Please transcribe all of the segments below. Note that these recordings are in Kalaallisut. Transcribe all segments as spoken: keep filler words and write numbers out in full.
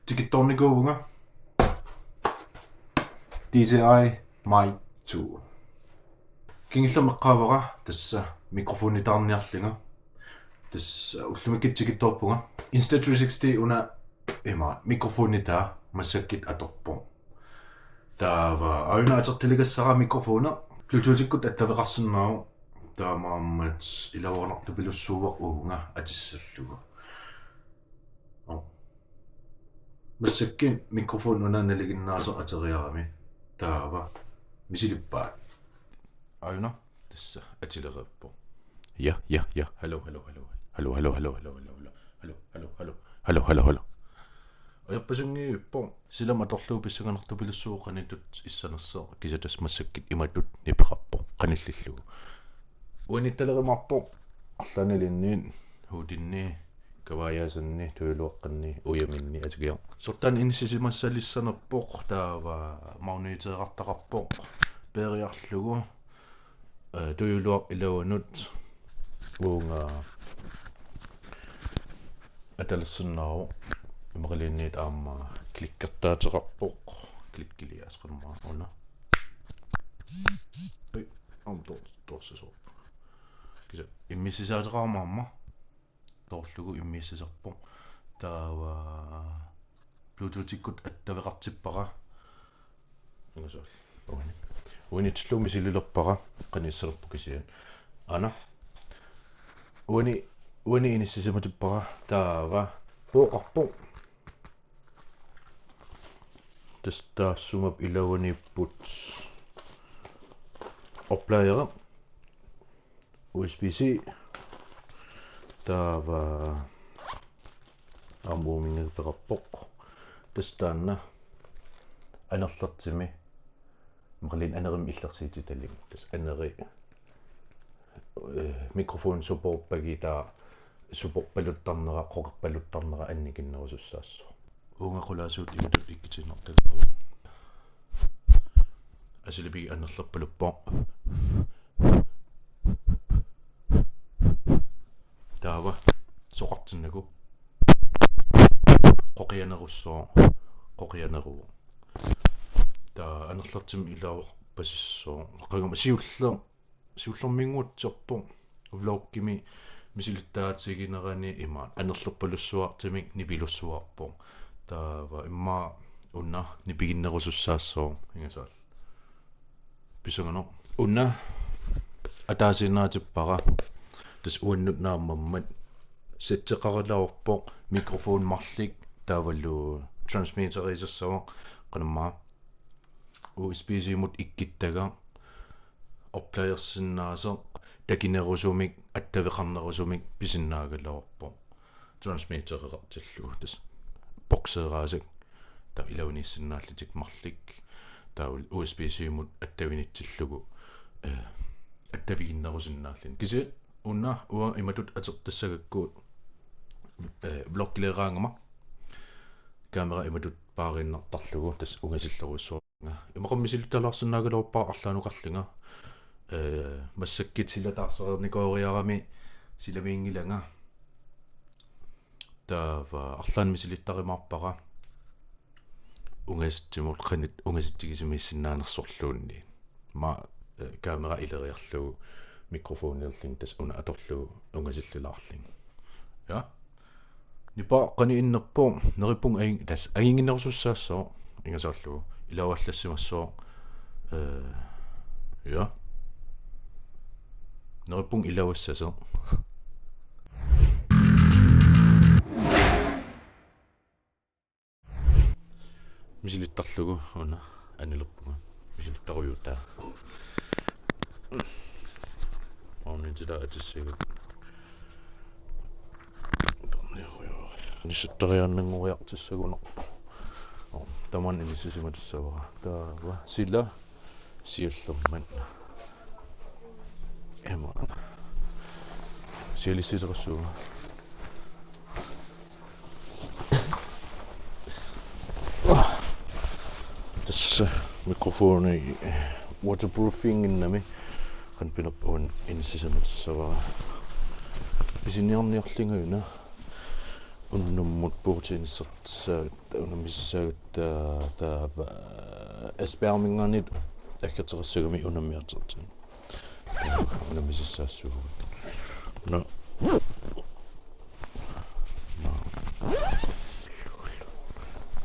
Tikittoornikuuvunga. D J I Mic two. Kingullermik eqqaavara tassa mikrofonitaarniarlunga. Tassa ullumikkut tikittoorpunga. Insta three sixty una ima mikrofonitaa massakkut atorpoq. Taava aajuna atortaligassara mikrofoni Bluetooth-ikkut attaveqarsinnaavoq. Taamaammat iluanartupilussuuvoq uunga atussallugu. Oh. Massakkut mikrofoni una nalinginnaasoq atoriarami. Taava misilippaat. Aajuna tassa atulereerpoq. Ja, ja, ja. Hallo, hallo, hallo. Hallo, hallo, hallo, hallo, hallo, hallo. Hallo, hallo, hallo. Hallo, hallo, hallo. Ajorpasinngiippoq. Silami atorlugu pissanganartupilussuuvoq qanoq ittut issanersoq, kisianni tassa massakkut imatut nipeqarpoq qanillillugu. Uaniittalerimaarpoq arlaannilinni, huutinni, kavaajaasanni, tujuuluaqqanni, ujaminni asukiaq. Sortaani inissisimasalissanerpoq taava magnetiteerartaqarpoq peeriarlugu, eh, tujuuluaq ilavanut uunga atalersinnaavoq. Imaluunniit aamma klikkertaateqarpoq. Klikkiliaasqimmaa una. Ui, aamma tor-, torsisoq. Kisianni immiussisaateqarama aamma. Toorlugu immiussisarpoq. Taava Bluetooth-ikkut attaveqartippara. Ingasool. Uani. Uanitsillugu misililerpara. Qanoq issanerpoq kisianni. Aana. Uani, uani inissisimatippara. Taava. Pooqarpoq. Tassa taassuma ilavaniipput. Opladeri. U S B C. Taava aamma uuminngeqeqarpoq. Tassa taanna anerlertumi. Imaluunniit anerimik illersuutitalimmik. Tassa aneri, eh, mikrofoni supoorpagitaa supoorpaluttarnera, qoqerpaluttarnera annikinnerusussaassaaq. Uunga qulaasuut imatut ikkutiinnartagaavoq. Asulipigik anerlerpaluppoq. Taava soqartinnagu. Qoqianerussooq, qoqianeruvoq. Taava anerlertumik ilaarpasissooq. Qanga siulleq, siullerminnguatserpoq. Vloggimi misilittaatiginerani ima anerlerpalussuartumik nipilussuarpoq. Taava immaqa una nipiginnerusussaassaaq ingasaal. Pissanganaq. Una ataasiinnaatippara. Tassa uannut naammammat setteqaralaarpoq mikrofoni marluk taavalu transmitteriusassavara qanormaa U S B C-mut ikkuttagaq, opladerissinnaasoq, takunerusumik, attaveqarnerusumik pisinnaagaluarpoq. Transmittereqartillugu tassa bokseeraasoq, taava ilavaniissinnaallutik marluk, taava U S B C-mut attavinitsillugu, eh, attaviginnerusinnaalluni. Kisianni una uanga imatut atortassagakku, eh, vloggileraangama kamera imatut paariinnartarlugu tassa ungasillerujussuaq. Immaqa misilittalaarsinnaagaluarpara arlaanukarlunga. Eh, massakkut sila taarsereernikooriarami silamiinngilanga. Taava arlaannik misilittarumaarpara. Ungasissimut qanoq ungasissigisimassinnaanersorluunniit. Aamma, eh, kamera ileriarlugu mikrofonilerlunga tassa una atorlugu ungasillulaarlunga. Ja. Nipaa qanoq innerpoq, neriuppunga angi-, tassa anginnginnerusussaassaaq ingasaallugu. Ilaallassimassooq. Eh, ja. Neriuppunga ilaassasoq. Misilittarlugu una anilerpunga. Misilittarujuutaa. Ornitila atissagut. Nissittariaannannguariartissaguna. Tamanna inissisimatissavara. Taava sila siullermik. Ima. Sialissiseqassuunga. Tassa mikrofoni waterproofinginnami qanpinerpun inissisimatissavara. Pisiniarniarlunga una. Unnummut puutinissartissaat unammissaat taava Esbjergiminngaanniit aggerteqassagami unammiartortin. Taava unammissaassuugut. Una. Una.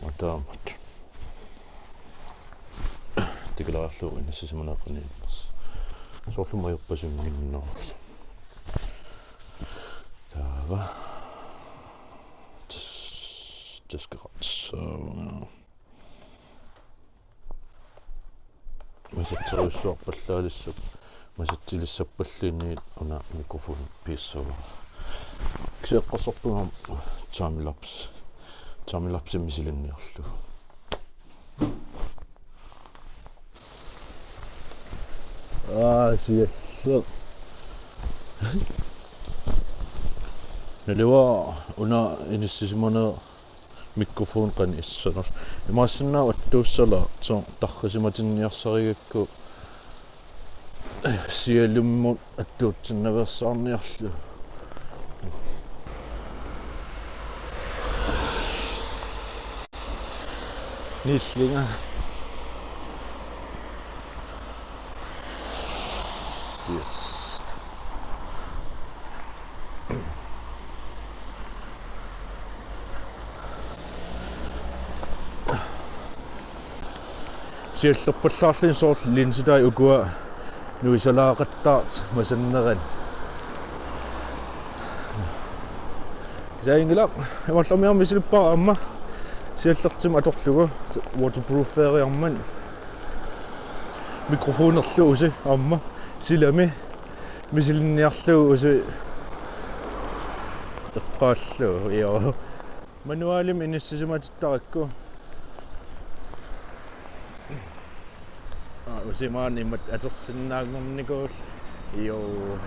Mataamat. Tikilariarlugu inissisimaneeqqaniinnarsi. Soorlu majorpasinnginnerus. Taava. Tas-, taskeqartissaavunga. Masatserujussuarpallaalissapput, masatsilissappalluunniit una mikrofoni piissavara. Kisianni eqqarsarpunga timelapse, timelapse misilinniarlugu. Aa, sialleq. Naluara una inissisimaneq mikrofoni qanoq issanersoq. Imaassinnaavoq attuussalaartoq tarrisimatinniarsarigakku sialimmut attuutsinnaveersaarniarlugu. Niillinga. Yes. Siallerpallaarluni soorlu linsitai ukua nuisalaaqattaartut masannerani. Kisianni imaallumi aamma misilippara aamma siallertimik atorlugu waterprooferiarmat mikrofonerluusi aamma silami misilinniarlugu usi eqqaallugu, joo. Manualimik inissisimatitarakku. Aa, usi maani imatut atorsinnaanngornikuulluni. Joo.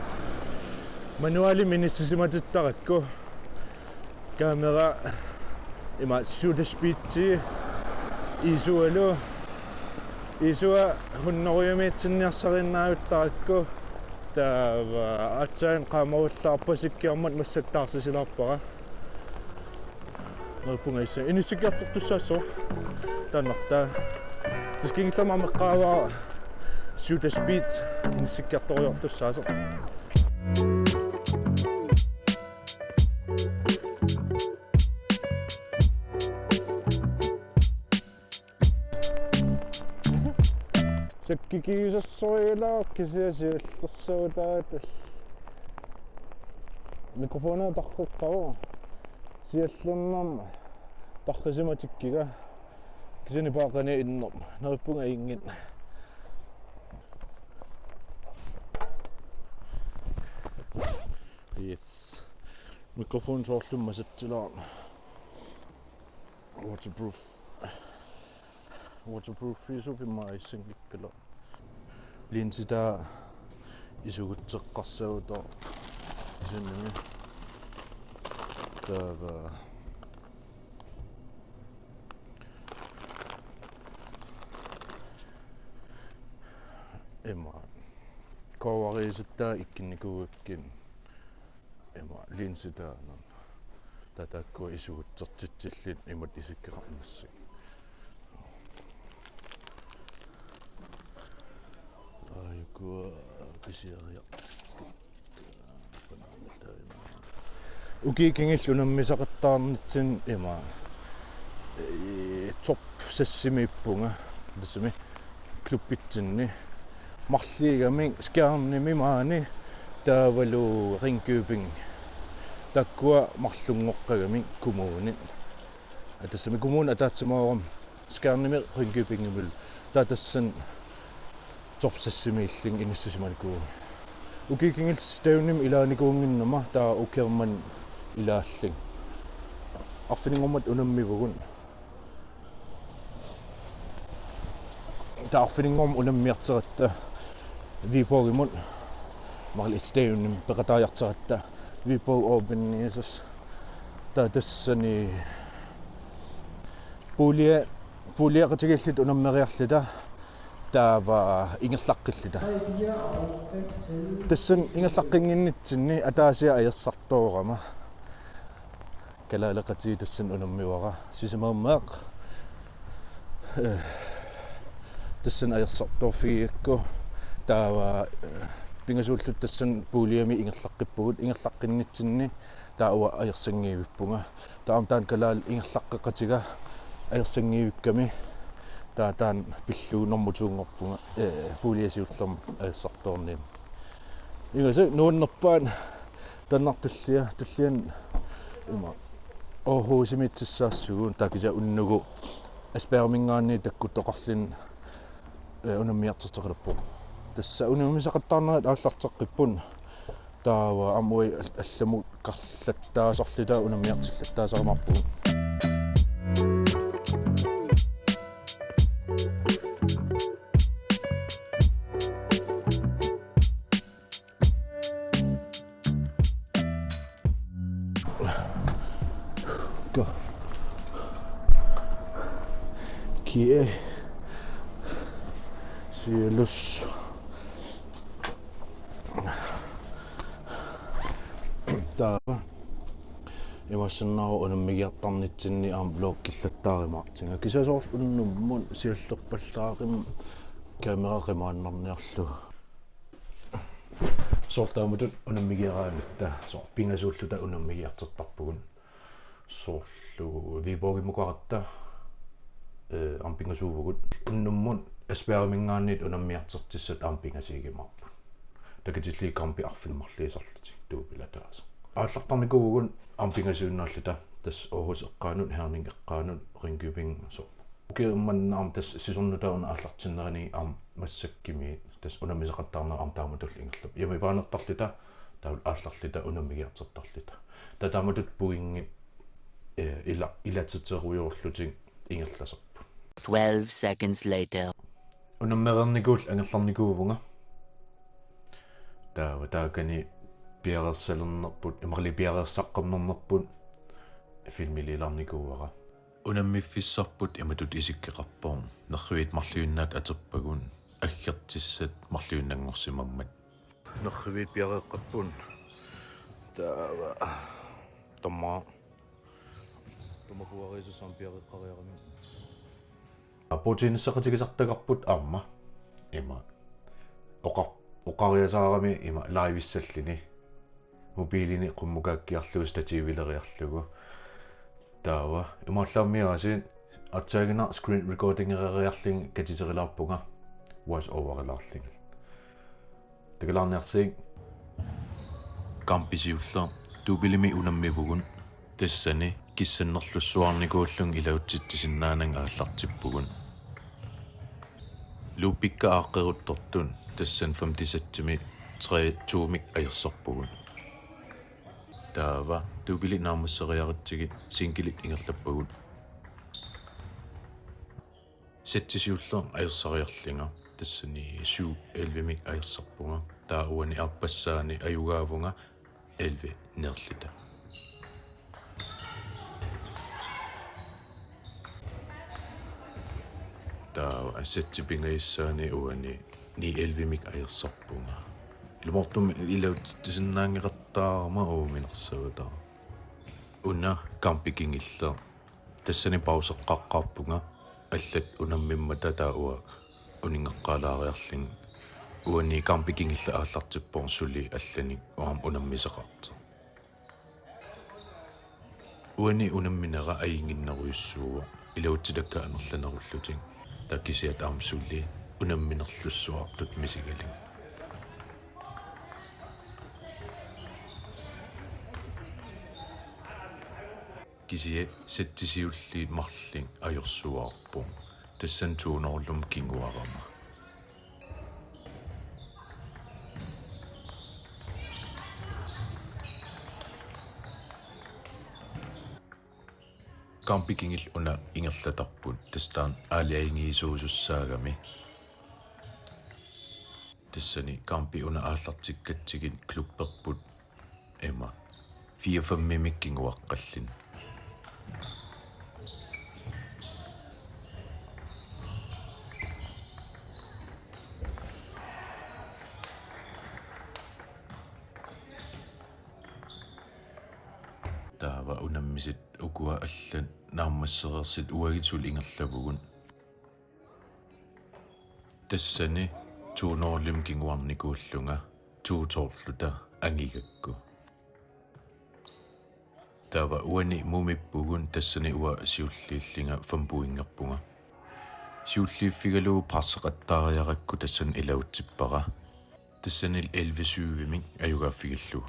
Manualimik inissisimatitarakku. Kamera ima shutter speedi isualu. Isua hunnorujumiitsinniarsariinnaavittarakku. Taava aatsaat qaamarullaarpara, sikkiarmat massakkut taarsisilaarpara. Neriuppunga issa inissikkiartortussaasoq. Taannartaa. Tassa kingullermik aamma eqqaavara shutter speed inissikkiartoriartussaasoq. Sakkikiusassorilaaq kisianni siallersuutaat. Mikrofonia tarrikkavoq. Siallernerma tarrisimatikkiga. Kisianni paaqani innerma. Neriuppunga inngit. Yes. Mikrofoni soorlu masatsilaarpoq. Waterproof. Waterproof isu pimma issanngikkaluarpoq. Linsitaa isugutseqqassagutooq. Isunimi. Taava. Ima. Kawariisittaa ikkinnikuugakkit. Ima linsi taanna. Taava taakkua isugutsertitsillit imatut isikkoqarnissaat. Aajuku pisiariaq. Ukiut kingulliit unammisaqattaarnitsinni ima. Ee, top seksimiippunga. Tassami klubbitsinni. Marluugamik Skjernimi maani taavalu Ringkøbing. Taakkua marlunngoqqagamik kommunit. Aa, tassami kommunit ataatsimoorami Skjernimi Ringkøbingimilu. Taava tassani top seksimiillunga inissisimanikuuvunga. Ukiut kingulliit stævnemik ilaanikuunnginnama taava ukiormanna ilaallunga. Arfininngormat unammivugut. Taava arfininngormat unammiartaratta Viborgimut. Marluk stævnemik peqataajartaratta Viborg Open, yes. Taava tassani puljea-, puljeqatigiilluta unammeriarluta taava ingerlaqqilluta. Tassani ingerlaqqinnginnitsinni ataasiaq ajorsartoorama. Kalaaleqatigiit tassani unammivara. Sisamarmiaq, eh, tassani ajorsartoorfigigakku. Taava, eh, pingasuulluta tassani puuliami ingerlaqqippugut, ingerlaqqinnitsinni taava ajorsanngiivippunga. Taava taanna kalaallit ingerlaqqeqatiga ajorsanngiivikkami. Taava taanna pillugu nummer to-nngorpunga, eh, puulia siullermi ajorsartoorniarlunga. Ingammik nuannerpaat taannartullia, tulliani ima Aarhusimiitsissaassugut, taava kisianni unnugu Esbjergiminngaanniit takkuttoqarluni, eh, unammiartorteqalerpoq. Tassa unammisaqattaarnerit aallarteqqipput. Taava aamma uagut al-, allamut qarlattaasarluta unammiartillattaasarimaarpugut. Go. Kie. Siulus. Taava. Imaassinnaavoq unammigiartarnitsinni aamma vloggillattaarimaartunga. Kisianni soorlu unnummut siallerpallaaqimmat kamera qimaannarniarlugu. Soorlu taamatut unammigiaraangatta, soorlu pingasuulluta unammigiartortarpugut. Soorlu Viborgimukarutta, eh, aamma pingasuuvugut. Unnummut Esbjergiminngaanniit unammiartortissat aamma pingasuugimaarput. Takutillugu kampit arfineq-marluusarlutik duubili ataaseq. Aallartarnikuuvugut aamma pingasuinnaalluta, tassa Aarhus eqqaanut, Herning eqqaanut, Ringkøbing, soorlu. Ukioq manna aamma tassa sisorna taanna aallartinnerani aamma massakkumi tassa unammisaqattaarneq aamma taamatullu ingerlavoq. Hjemmebane-rtarluta taavalu aallarluta unammigiartortarluta. Taava taamatut pointit, eh, ila-, ilaterujoorlutik ingerlasarput. Twelve seconds later. Unammereernikuulluta angerlarnikuuvunga. Taava taakani piareersalernerput, imaluunniit piareersaqqammernerput filmiliilaarnikuuara. Unammiffissarput imatut isikkoqarpoq: nerriviit marluinnaat atorpagut, aggertissat marluinnanngorsimammat. Nerriviit piareeqqapput. Taava. Tamma. Tamakuariisa sampiareqqariarami. Putinissaqatigisartagarput aamma. Ima. Oqa-, oqariasaarami ima live-issalluni. Mobilini qummukaakkiarlugu stativileriarlugu. Taava imaallaammiaasiit aatsaannguaq screen recordingereeriarlunga katiterulaarpunga voice overilaarlunga. Takulaarniarsiuk. Kampip siulleq duubelimi unammivugut. Tassani kissannerlussuarnikuullunga iluatsitsisinnaananga aallartippugut. Loopikka aaqqeruttortut tassani femtisatsimik tre to-mik ajorsarpugut. Taava duubeli naammasseriaratsigit singelit ingerlappagut. Settip siulleq ajorsariarlunga tassani syv elleve-mik ajorsarpunga. Taava uani aappassaani ajugaavunga elleve nul-luta. Taava settip pingajussaani uani ni elleve-mik ajorsarpunga. Ilumoortumik iluatsitsisinnaanngeqattaarama uuminarsavata. Una kampi kingulleq. Tassani pauseqqaqqaarpunga allat unammimmata, taava uanga uninngeqqaalaariarlunga. Uani kampi kingulleq aallartippoq suli allanik aamma unammisaqartoq. Uani unamminera ajunnginnerujussuuvoq, iluatsitakkat amerlanerullutik. Taava kisiat aamma suli unamminerlussuartut misigalugit. Kisiat settip siulliit marluk ajorsuarput. Tassani to nul-imut kinguarama. Kampi kingulleq una ingerlatarput, tassa taanna aalajangiisuusussaagami. Tassani kampi una aallartikkatsigit klubberput ima fire fem-imik kinguaqqalluni. Taava unammisut Ukua allat naammassereersut uagut suli ingerlavugut. Tassani to nul-imik kinguarnikuullunga to to-luta angigakku. Taava uani mumippugut, tassani uanga siulliullunga fem pointerpunga. Siulliuffigalugu presseqattaariarakku tassani ilaatsippara. Tassani elleve syv-imik ajugaaffigillugu.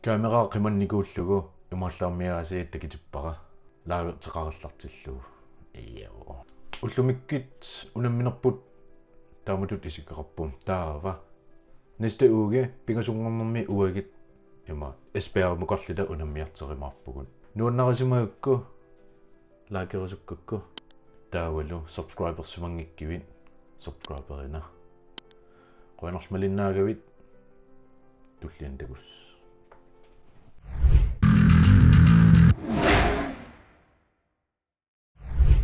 Kamera qimannikuullugu imaallaarmiaasiit takutippara. Laagerteqarallartillugu. Joo. Ullumikkut unamminerput taamatut isikkoqarpoq. Taava næste uge pingasunngornermi uagut ima S P R-mukarluta unammiartorumaarpugut. Nuannarisimagukku likerisukkukku taavalu subscribersimanngikkuit subscriberina. Qujanarlu malinnaagavit, tulliani takuss'.